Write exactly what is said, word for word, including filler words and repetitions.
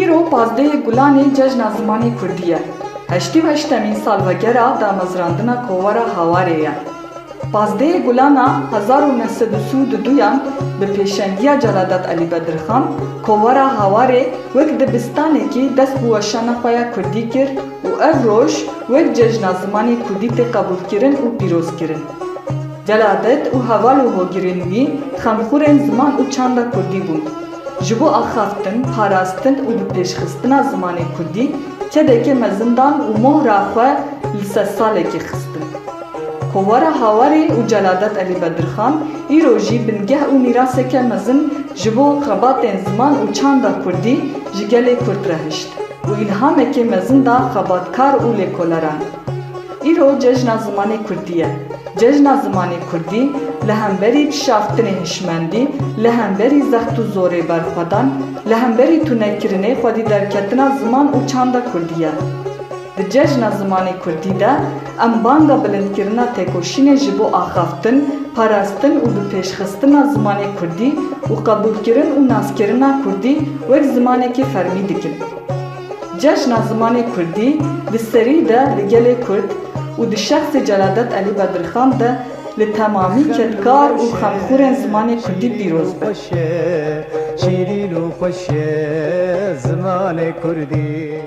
Îro pazdehê Gulanê Cejna Zimanê Kurdî ye. Heştê û heştemîn salvegera damezrandina Kovara Hawarê ye. Pazdehê Gulana hezar û neh sed û sî û duyan bi pêşengiya Celadet Elî Bedirxan, Kovara Hawarê wek dibistanekî dest bi weşana xwe ya kurdî kir û ev roj wek Cejna Zimanê Kurdî tê qebûlkirin û pîrozkirin. Celadet û heval û hogirên wî xemxurên ziman û çanda kurdî bûn. Ji bo axaftin, parastin û bipêşxistina zimanê kurdî kedekê mezin dan û mohra xwe li sedsalekê xistin. Kovara Hawarê û Celadet Elî Bedirxan îro jî bingeh û mîraseke mezin ji bo xebatên ziman û çanda kurdî ji gelê kurd re hişt û îlhamekê mezin da xebatkar û lêkoleran. Îro Cejna Zimanê Kurdî ye. Cejna Zimanê Kurdî li hemberî kişaftinê hişmendî, li hemberî zext û zorê berxwedan, li hemberî tunekirinê xwedî derketina ziman û çanda kurdî ye. Di Cejna Zimanê Kurdî de em banga bilindkirina têkoşînê ji bo axaftin, parastin û bipêşxistina zimanê kurdî û qebûlkirin û naskirina kurdî wek zimanekî fermî dikin. Cejna Zimanê Kurdî di serî de li gelê kurd û di şexsê Celadet Elî Bedirxan de li temamî kedkar û xemxurên zimanê kurdî pîroz be. Şîrîn û xweş e zimanê kurdî.